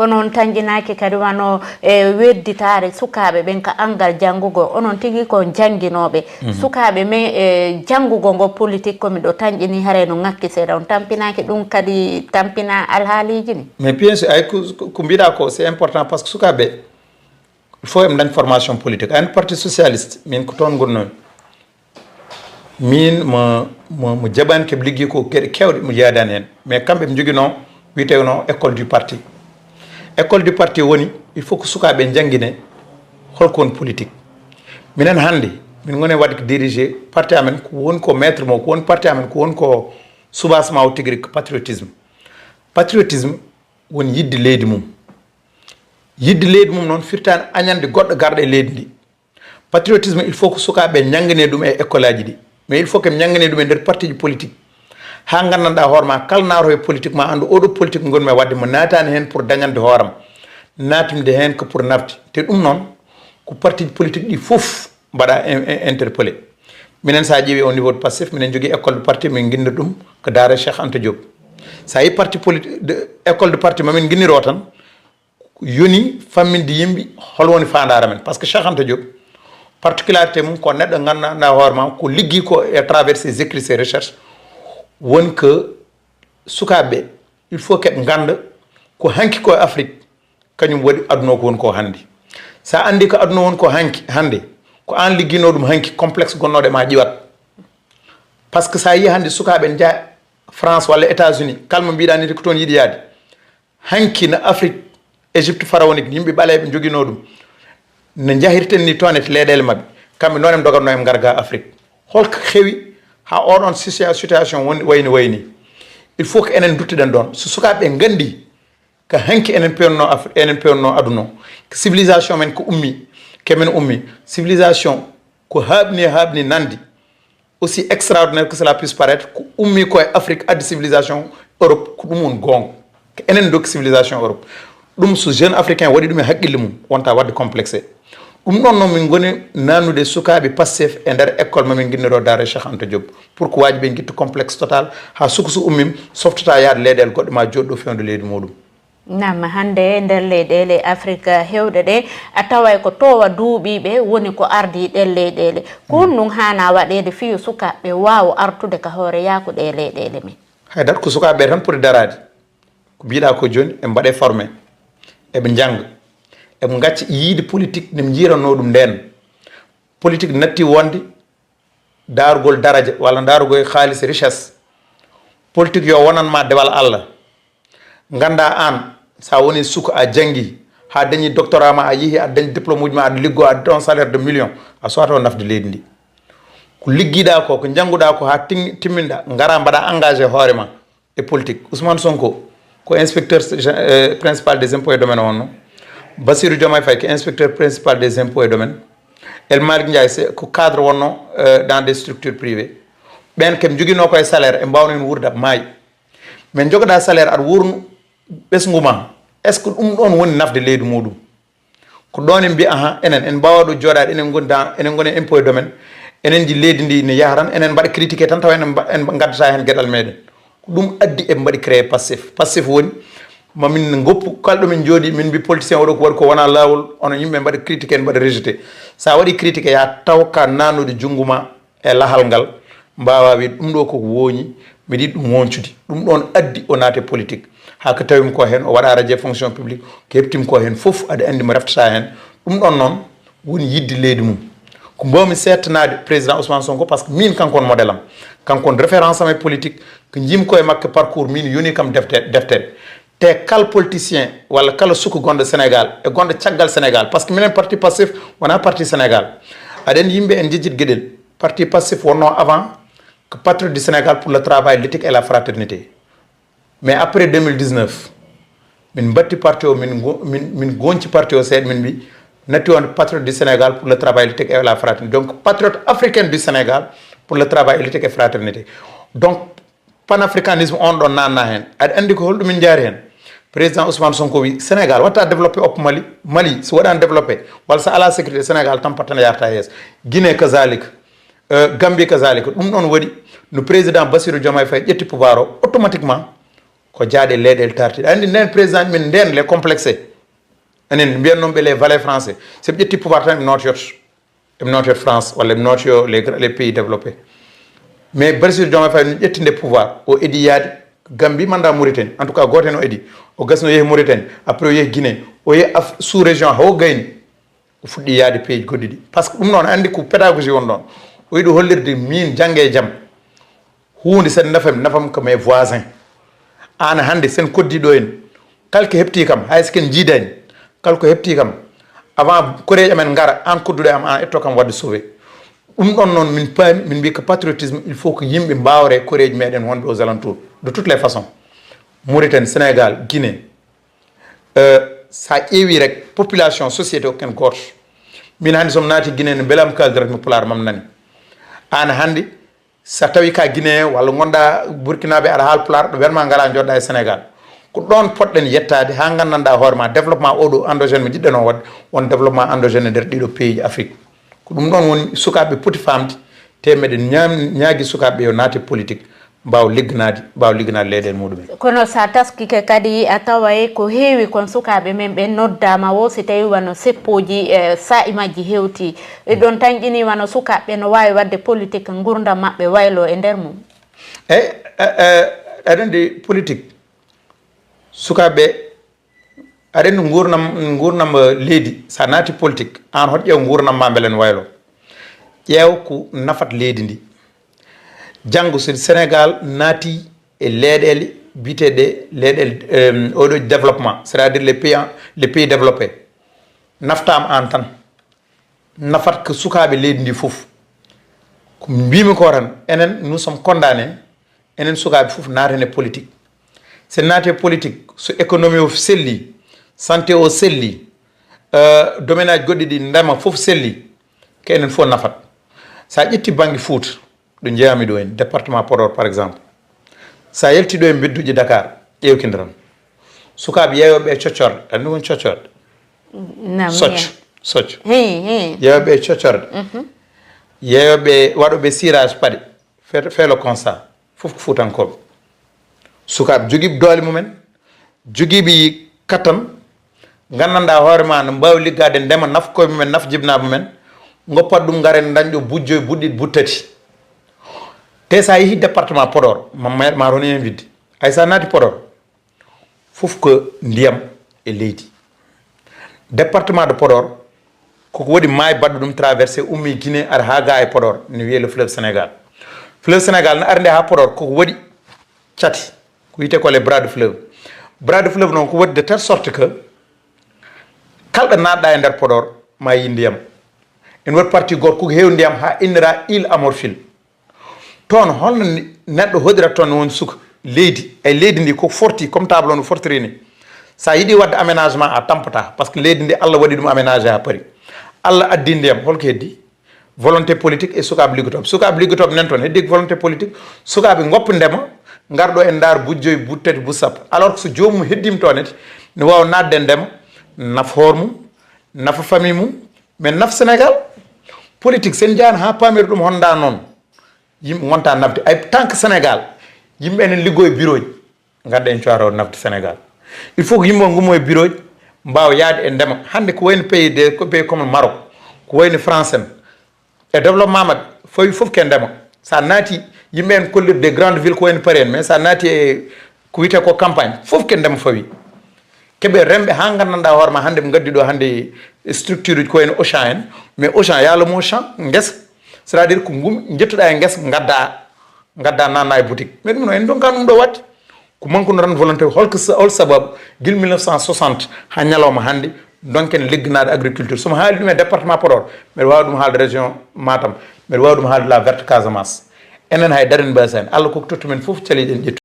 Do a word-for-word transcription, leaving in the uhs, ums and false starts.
Onon tanƴinaaki kadi wano e wedditaare sukaaɓe ɓen ka anngal janngugol. Onon tigi ko jannginooɓe. Sukaaɓe men e janngugol ngol politik ko miɗo tanƴini haray no ŋakki seeɗa. On tampinaaki ɗum kadi tampina alhaaliiji ɗin? Mais bien sûr, ay ko, ko, ko mbiɗa ko, c'est important parce que sukaaɓe, il faut eɓe dañ formation politique. Ayen parti socialiste, min ko toon ngonnomi. Min mo, mo, mo jaɓani keɓe liggi ko geɗe kewɗe mo jeeyadaani heen. Mais kamɓe ɓe njoginoo wiyeteenoo école du parti. École du parti woni, il faut que sukaaɓe njanngine holko woni politique. Minen hannde, min ngoni waɗde ko diriger parti amen, ko woni ko maître mo, ko woni parti amen, ko woni ko soubassement o tigi rigi ko patriotisme. Patriotisme woni yiɗde leydi mum. Yiɗde leydi mum noon firtaani añande goɗɗo garɗo e leydi ndi. Patriotisme, il faut que sukaaɓe ñanngane ɗum e école aji ɗi. Mais il faut que ñanngane ɗum e nder parti ji politique. Haa nganndanɗaa hoore ma, kala naatoowo e politique ma anndu oɗo politique ngonmi e waɗde mo naataani heen pour dañande hooram. Naatimde heen ko pour nafde. Te ɗum noon, ko parti ji politique ɗi fof mbaɗa in-, in-, interpellé. Minen so a ƴeewi au niveau de Pastef, minen njogii école de parti, min nginnir ɗum ko daara Cheikh Anta Diop. So a yi parti politique, de, école de parti ma min nginniroo tan, yoni famminde yimɓe hol woni faandaare men. Parce que Cheikh Anta Diop, particularité mum ko neɗɗo nganndanɗaa hoore ma, ko liggi ko e travers ses écrits, ses recherches, woni que sukaaɓe ɓe, il faut que ɓe ngannda ko hanki ko e Afrique, kañum waɗi aduna ko woni ko hannde. So a anndi ko aduna woni ko hanki, hannde, ko aan ligginoo ɗum hanki, complexe gonnooɗo e ma ƴiwat. Parce que so a yii hannde sukaaɓe ne njaha France walla États-Unis, kala mo mbiɗa ni ko toon yiɗi yaade. Hanki no Afrique, Égypte pharaonique, yimɓe ɓaleeɓe njoginoo ɗum. No njahirten ni toon e leyɗeele maɓɓe. Kamɓe noon en ndogatnoo en ngarga Afrique. Holko heewi haa oɗon situa-, situation woni, wayni, wayni? Il faut que enen nduttiɗen ɗoon. So sukaaɓe ɓe nganndi ko hanki enen pewnno Af-, enen pewnno aduna o. Ko civilisation men ko ummi, ke men ummi. Civilisation ko haaɓni, haaɓni nanndi. Aussi extraordinaire que cela puisse paraître, ko ummi ko e Afrique addi civilisation Europe, ko ɗum woni goonga. Ko enen ndokki civilisation Europe. Ɗum so jeune africain waɗi ɗum e haqqille mum, wonta waɗde complexé. Ɗum ɗon noon min ngoni naannude sukaaɓe Pastef e nder école ma min nginniroo daara Cheikh Anta Diop. Pour que waajibi ɓe ngitta complexe total, haa suka so ummim softata yaade leyɗeele goɗɗe ma jooɗo fewndo leydi muɗum. Naam, hannde e nder leyɗeele Afrik heewɗe ɗe, a taway ko toowa duuɓiiɓe woni ko ardii ɗeen leyɗeele. Ko honɗum haana waɗeede fii yo sukaaɓe waawo artude ka hooreyaaku ɗee leyɗeele men? Haydara, ko sukaaɓe ɓe tan poti daraade. Ko mbiɗa ko jooni, ɓe mbaɗe formé, eɓe njannga, eɓe ngacca yiide politique nde ɓe njiiratnoo ɗum ndeen. Politique natti wonde daarugol daraja walla daarugol haalis, richesse. Politique yo wonan ma dewal Allah. Ngannda aan, so a woni suka, a janngi, haa dañi doctorat ma, a yehi, a dañi diplôme uji ma, aɗa liggoo, aɗa ton salaire de million, a sowata o nafde leydi ndi. Ko liggiɗa ko, ko njannguɗa ko haa tin-, timminɗa, ngara mbaɗa engagé hoore ma e politique. Ousmane Sonko ko inspecteur gé-, euh, principal des impôts et domaines wonno. Bassirou Diomaye Faye ko inspecteur principal des impôts et domaines. El Malick Ndiaye, c'est ko cadre wonno, euh, dans des structures privées. Ɓen ken joginoo koye salaire, e mbawno en wuurda maayi. Mais jogoɗa salaire, aɗa wuurnu ɓesngu ma. Est-ce que ɗum ɗon woni nafde leydi muɗum? Ko ɗon en mbiya, ahan, enen, en mbaawa ɗo jooɗaade, enen ngoni dans, enen ngoni e impôt et domaine, enen ji leydi ndi ne yaha tan, enen mbaɗa critiqué tan, tawa enen mba-, en ngaddata heen geɗal meɗen. Ko ɗum addi eɓe mbaɗi créé Pastef. Pastef woni, ma min ngoppu, kala ɗo min jooɗi, min mbi politicien oɗo ko waɗi ko wona laawol, onon yimɓe mbaɗa critiqué, en mbaɗa rejeté. Sa waɗi critiqué, ya taw ka nanude junngo ma e lahal ngal, mbaawa wiide, "Ɗum ɗo koko wooñi, mbiɗa yiɗi ɗum woncude." Ɗum ɗon addi o naate politique. Haa ko tawimi ko heen, o waɗa radio fonction publique, ko heɓtimi ko heen fof, aɗa anndi mo reftata heen. Ɗum ɗon noon woni yiɗde leydi mum. Ko mbawmi seettanaade président Ousmane Sonko, par ce que min, kanko woni modèle am. Kanko woni référence am e politique. Ko njimi ko e makko parcours, min yoni kam defte-, deftere. Te kala politicien walla kala suku gonɗo Sénégal e gonɗo caggal Sénégal, par ce que minen parti Pastef wona parti Sénégal. Aɗa anndi yimɓe en njejjit geɗel. Parti Pastef wonno avant ko Patriote du Sénégal pour le travail, l'éthique et la fraternité. Mais après deux mille dix-neuf, min mbatti parti o, min ngo-, min, min gonci parti o seeɗa, min mbi natti wonde Patriote du Sénégal pour le travail, l'éthique et la fraternité. Donc, Patriote africain du Sénégal pour le travail, l'éthique et fraternité. Donc, panafricanisme on ɗon nanna heen. Aɗa anndi ko holɗum min njaari heen? Président Ousmane Sonko wi, Sénégal watta développé oppo Mali. Mali so waɗaani développé, walla so alaa sécurité, Sénégal tampat tan yarata yeeso. Guinée kazalika, euh, Gambie kazalika. Ɗum ɗon waɗi no président Bassirou Diomaye Faye ƴetti pouvoir o, automatiquement Ko jaade leyɗeele taartiiɗe. Anndi nden président min nden les complexés. Enen mbiyan noon ɓe les valets français. So ɓe ƴetti pouvoir tan ɓe nootiyot. Ɓe nootiyot France walla ɓe nootiyo les, les pays développés. Mais Bassirou Diomaye Faye no ƴetti nde pouvoir, o edi yaade Gambie mandat Mauritanie. En tout cas, gooto heen o edi. O gasno yehi Mauritanie, après o yehi Guinée, o yehi Af-, sous région hawo gayni. O fuɗɗi yaade pays goɗɗi ɗi. Par ce que ɗum noon anndi ko pédagogie won ɗoon. O yiɗi hollirde min jannge e jam. Huunde sen nafam, nafam ko mes voisins. Aan hannde sen koddi ɗo en. Kala ko heɓti kam, hay so ken jiidani. Kala ko heɓti kam. Avant koreeji amen ngara, aan kodduɗo e am, aan etto kam wadde sauvé. Ɗum ɗon noon min paami, min mbi ko patriotisme, il faut que yimɓe mbaawre koreeji meɗen wonɓe aux alentours. De toutes les façons. Mauritanie, Sénégal, Guinée. Euh, sa ƴeewi rek, population, société o ken gooto. Min hannde somi naati Guinée ne mbelam kaldirat mi pulaar mam nani. Aan hannde, sa tawi ka Guinée walla ngonɗa Burkinabé aɗa haal pulaar, ɗo welma ngara jooɗɗa e Sénégal. Ko ɗoon poɗɗen yettaade haa nganndanɗa hoore ma développement oɗo endogène mo jiɗɗen o waɗde, won développement endogène e nder ɗiɗo pays ji Afrique. Ko ɗum ɗoon woni sukaaɓe poti faamde, te meɗen ñaam-, ñaagi sukaaɓe yo naate politique, mbaawa ligganaade, mbaawa ligganaade leyɗeele muɗumen. Kono sa taskike kadi, a taway ko heewi kon sukaaɓe men ɓe noddaama wo, si tawi wano seppooji, eh, saa'i majji hewti. E ɗon tanƴini wano sukaaɓe no waawi waɗde politique ngurdam maɓɓe waylo e nder mum. Eyi, eh, eh, aɗa anndi politique, sukaaɓe, aɗa anndi ngurnam, ngurnam, eh, leydi, sa naati politique, aan hoto ƴeew ngurnam ma mbele no waylo. Ƴeew ko nafat leydi ndi. Janngo so Sénégal naati e leyɗeele biyeteeɗe leyɗeele, em, oɗo développement, c'est-à-dire les pays en, les pays développés, naftaama aan tan. Nafat ko sukaaɓe leydi ndi fof. Ko mbimi ko tan, enen, nous sommes condamnés, enen sukaaɓe fof naaten e politique. So en naati e politique, so économie o selli, santé o selli, euh, domaine aji goɗɗi ɗi, ndema fof selli, ko enen fof nafat. Sa ƴetti bannge Fouta, ɗo njeeyami ɗo en, département Podor par exemple. Sa yalti ɗo e mbedduji Dakar, ƴeew kindi tan. Sukaaɓe yeeyooɓe e coccorɗe, anndi won coccorɗe? Naam, socco, socco. He, he. Yeeyooɓe e coccorɗe. Mhm. Yeeyooɓe, waɗooɓe cirage paɗe. Fait, fait le constat. Fof ko Fuutankooɓe. Sukaaɓe jogiiɓe doole mumen, jogiiɓe kattan, nganndanɗaa hoore ma no mbaawi liggaade ndema, nafa koye mumen, nafa jibinaaɓe mumen, ngoppat ɗum, ngaren ndañɗo bujjo e buɗɗiɗi buttati. Te so a yehii département Podor, ma, ma, ma roni heen widde. Hay so a naati Podor, fof ko ndiyam e leydi. Département de Podor, koko waɗi maayi baɗɗo ɗum traversé, ummi Guinée, ara haa ga e Podor, ne wiyee le fleuve Sénégal. Fleuve Sénégal ne arde haa Podor, koko waɗi cate, ko wiyetee ko les bras de fleuve. Bras de fleuve noon ko waɗi de telle sorte que kala ɗo naatɗa e nder Podor, ma yii ndiyam. Ene waɗi partie gooto koko heewi ndiyam haa innira île à Morphil. Toon, holno ni-, neɗɗo hoɗirata toon won suka? Leydi, e leydi ndi ko forti, comme table no fortiri ni. Sa yiɗi waɗde aménagement, a tampata, par ce que leydi ndi Allah waɗi ɗum aménagé haa paari. Allah addi ndiyam, holko heddi? Volonté politique e sukaaɓe liggotooɓe. Sukaaɓe liggotooɓe nan toon, heddi ko volonté politique. Sukaaɓe ngoppa ndema, ngar ɗo en ndaar bujjo e buttati, buttati sappo. Alors que so joomum heddiima toon ne, ne waawa naatde e ndema, nafa hoore mum, nafa famille mum, mais nafa Sénégal. Politique, sen njaani haa paamir ɗum honda noon. Yimɓe ngonta nafde. Ay, tant que Sénégal, yimɓe enen liggoo e bureau ji, ngadda en cuwata o nafde Sénégal. Il faut que yimɓe o ngummo e bureau ji, mbaawa yaade e ndema. Hannde ko wayno pays de, ko pays comme Maroc, ko wayno France en, e développement maɓɓe, fawi fof ke ndema. Sa naati, yimɓe en kollirde des grandes villes ko wayno Paris en, mais sa naati e ko wiyetee ko campagne, fof ke ndema fawi. Keɓe remɓe haa nganndanɗaa hoore ma hannde ɓe ngaddi ɗo hannde structure uji ko wayno Auchan en, mais Auchan, yaalamo Auchan, ngesa. C'est-à-dire ko ngum njettuɗaa e ngesa, ngadda, ngadda nanna e boutique. Mais ɗum no en ndonka ɗum ɗo waɗde. Ko manque no tan volonté, holko sa-, hol sababu gila mille neuf cent soixante haa ñalawma hannde, ndonken ligganaade agriculture. So mi haali ɗum e département Podor, mbeɗa waawi ɗum haalde région Matam, mbeɗa waawi ɗum haalde la verte Casamance. Enen hay daren mbasa en. Allah koko totti men fof caliɗen ƴettu.